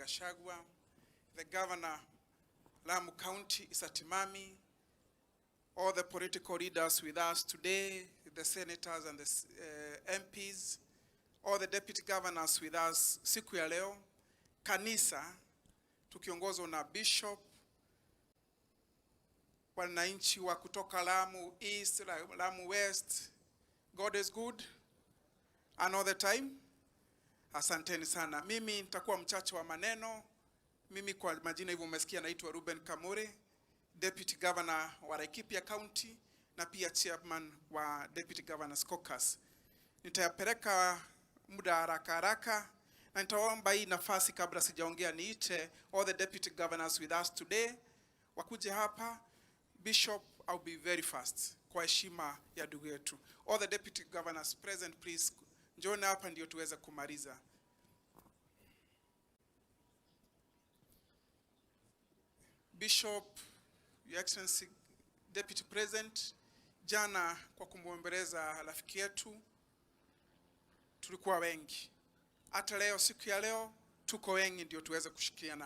Gachagua, the Governor Lamu County, Issa Timami, all the political leaders with us today, the senators and the MPs, all the deputy governors with us siku ya leo, kanisa tukiongozwa na bishop, wananchi wa kutoka Lamu East, Lamu West. God is good and all the time. Asanteni sana. Mimi nitakuwa mchache wa maneno. Mimi kwa majina hivyo umesikia, naitwa Ruben Kamore, Deputy Governor wa Laikipia County na pia Chairman wa Deputy Governors Caucus. Nitayapeleka muda haraka haraka na nitaomba hii nafasi kabla sijaongea niite all the deputy governors with us today wakuje hapa. Bishop, I'll be very fast kwa heshima ya ndugu yetu. All the deputy governors present, please njooni hapa ndio tuweze kumaliza. Bishop, Your Excellency Deputy President, jana kwa kumwomboleza rafiki yetu tulikuwa wengi. Hata leo siku ya leo tuko wengi ndio tuweze kushikilia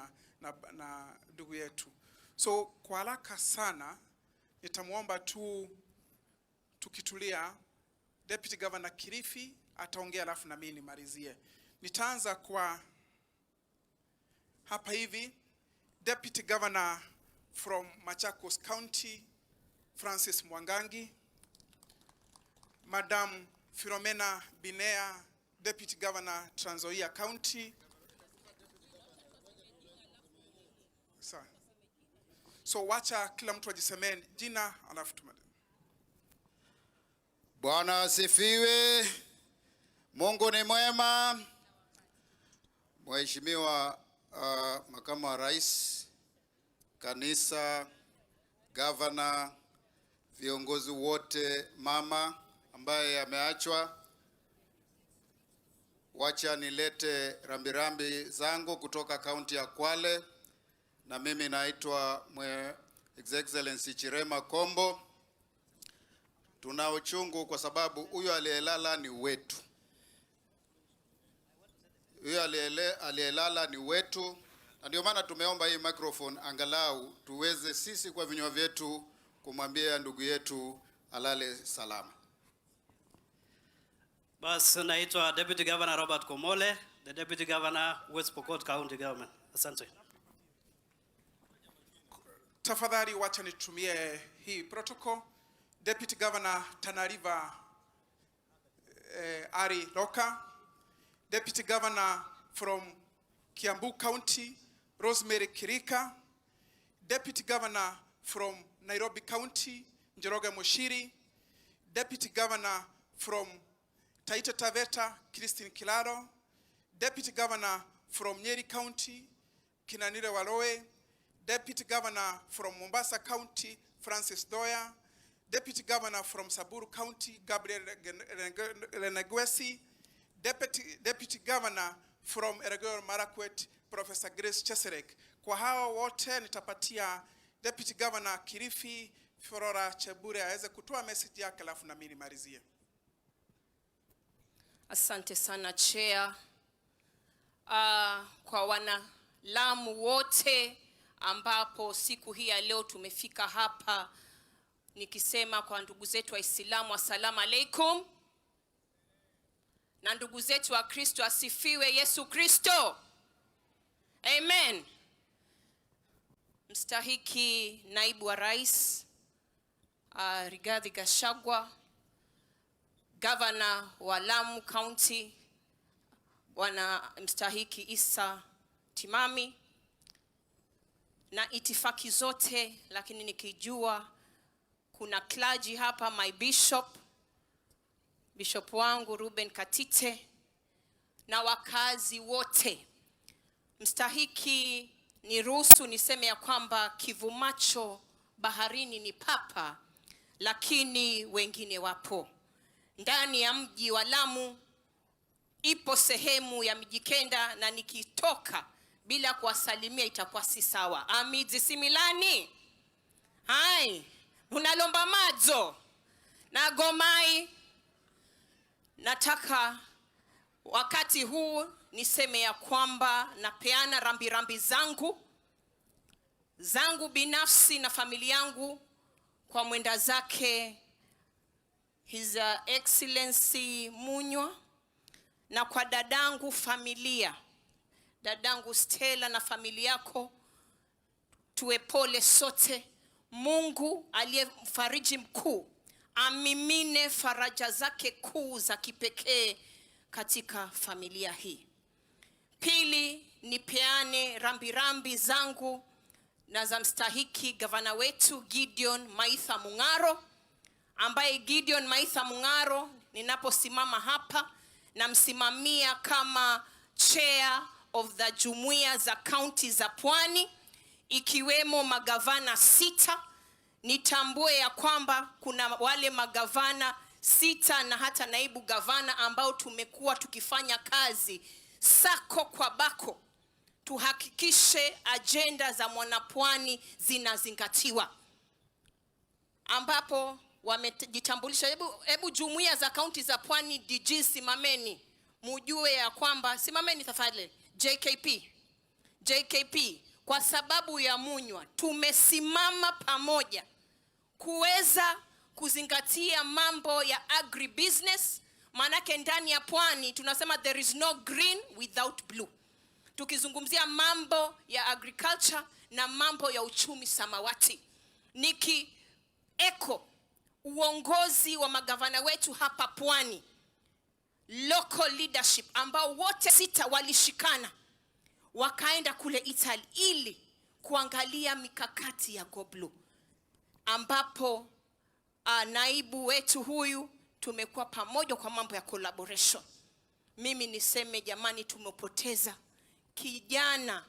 na ndugu yetu. So kwa haraka sana nitamwomba tu tukitulia, Deputy Governor Kilifi ataongea alafu na mimi nimalizie. Nitaanza kwa hapa hivi, Deputy Governor from Machakos County Francis Mwangangi, Madam Philomena Binea, Deputy Governor Trans Nzoia County. Sawa. So wacha kila mtu ajisemee jina alafu tumalize. Bwana asifiwe. Mungu ni mwema. Mheshimiwa Makamu wa Rais, kanisa, gavana, viongozi wote, mama ambaye ameachwa, wacha nilete rambirambi zangu kutoka kaunti ya Kwale, na mimi naitwa His Excellency Chirema Kombo. Tuna uchungu kwa sababu huyo aliyelala ni wetu, huyo aliyelala ni wetu, na ndio maana tumeomba hii microphone angalau tuweze sisi kwa vinywa vyetu kumwambia ndugu yetu alale salama. Bas, naitwa Deputy Governor Robert Komole, the Deputy Governor West Pokot County Government. Asante. Tafadhali wacha nitumie hii protocol. Deputy Governor Tana River Ari Roka, Deputy Governor from Kiambu County Rosemary Kirika, Deputy Governor from Nairobi County Njoroge Muchiri, Deputy Governor from Taita Taveta Christine Kilaro, Deputy Governor from Nyeri County Kinanire Waloe, Deputy Governor from Mombasa County Francis Doya, Deputy Governor from Samburu County Gabriel Lenegwesi, Deputy Governor from Elgeyo Marakwet Professor Grace Cheserek. Kwa hao wote nitapatia Deputy Governor Kilifi Flora Chebure aweze kutoa message yake alafu na mimi nimalizie. Asante sana Chair. Kwa wana Lamu wote ambapo siku hii ya leo tumefika hapa, nikisema kwa ndugu zetu Waislamu asalamu alaikum, na ndugu zetu wa Kristo asifiwe Yesu Kristo, amen. Mstahiki naibu wa rais Rigathi Gachagua, Governor wa Lamu County wana mstahiki Issa Timami na itifaki zote, lakini nikijua kuna clergy hapa, my bishop, bishop wangu Ruben Katite na wakazi wote. Mstahiki, niruhusu niseme ya kwamba kivumacho baharini ni papa, lakini wengine wapo ndani ya mji wa Lamu. Ipo sehemu ya Mijikenda na nikitoka bila kuwasalimia itakuwa si sawa. Amidzi similani hai unalomba madzo na gomai. Nataka wakati huu Niseme ya kwamba napeana rambirambi zangu binafsi na familia yangu kwa mwenda zake His Excellency Munywa, na kwa dadangu familia, dadangu Stella na familia yako, tuwe pole sote. Mungu aliye mfariji mkuu amimine faraja zake kuu za kipekee katika familia hii. Pili, nipeane rambirambi zangu na za mstahiki gavana wetu Gideon Maitha Mung'aro, ambaye Gideon Maitha Mung'aro ninaposimama hapa namsimamia kama chair of the jumuiya za kaunti za Pwani, ikiwemo magavana 6. Nitambue ya kwamba kuna wale magavana 6 na hata naibu gavana ambao tumekuwa tukifanya kazi sako kwa bako tuhakikishe ajenda za mwanapwani zinazingatiwa, ambapo wamejitambulisha. Hebu jumuiya za kaunti za Pwani DG simameni, mujue ya kwamba, simameni tafadhali, JKP, kwa sababu ya Munywa tumesimama pamoja kuweza kuzingatia mambo ya agribusiness. Maanake ndani ya Pwani tunasema there is no green without blue. Tukizungumzia mambo ya agriculture na mambo ya uchumi samawati, niki echo uongozi wa magavana wetu hapa Pwani, local leadership, ambao wote 6 walishikana wakaenda kule Italy ili kuangalia mikakati ya Go Blue, ambapo naibu wetu huyu tumekuwa pamoja kwa mambo ya collaboration. Mimi niseme jamani, tumepoteza kijana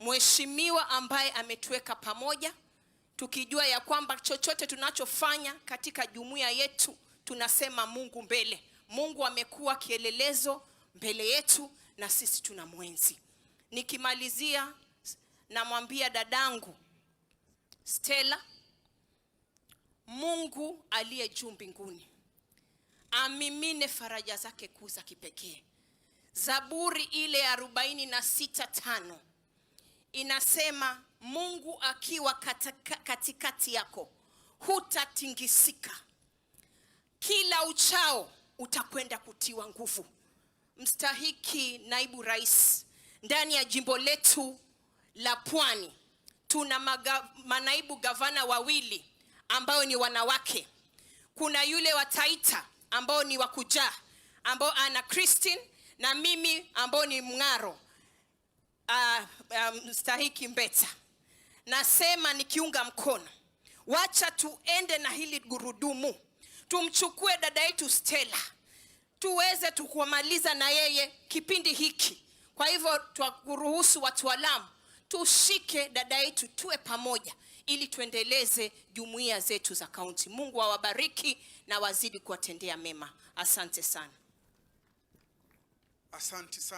mheshimiwa ambaye ametuweka pamoja, tukijua ya kwamba chochote tunachofanya katika jumuiya yetu tunasema Mungu mbele. Mungu amekuwa kielelezo mbele yetu na sisi tunamwenzi. Nikimalizia namwambia dadangu Stella, Mungu aliye juu mbinguni amimine faraja zake kuu za kipekee. Zaburi ile ya 46:5 inasema Mungu akiwa katikati yako hutatingisika, kila uchao utakwenda kutiwa nguvu. Mstahiki naibu rais, ndani ya jimbo letu la Pwani tuna manaibu gavana wawili ambao ni wanawake. Kuna yule wa Taita ambao ni wa Kujaa, ambao ana Christine, na mimi ambao ni Mng'aro, mstahiki Mbeta. Nasema nikiunga mkono, wacha tuende na hili gurudumu, tumchukue dada yetu Stella tuweze tukumaliza na yeye kipindi hiki. Kwa hivyo twakuruhusu watu wa Lamu tushike dada yetu, tuwe pamoja ili tuendeleze jumuiya zetu za kaunti. Mungu awabariki na wazidi kuwatendea mema. Asante sana. Asante sana.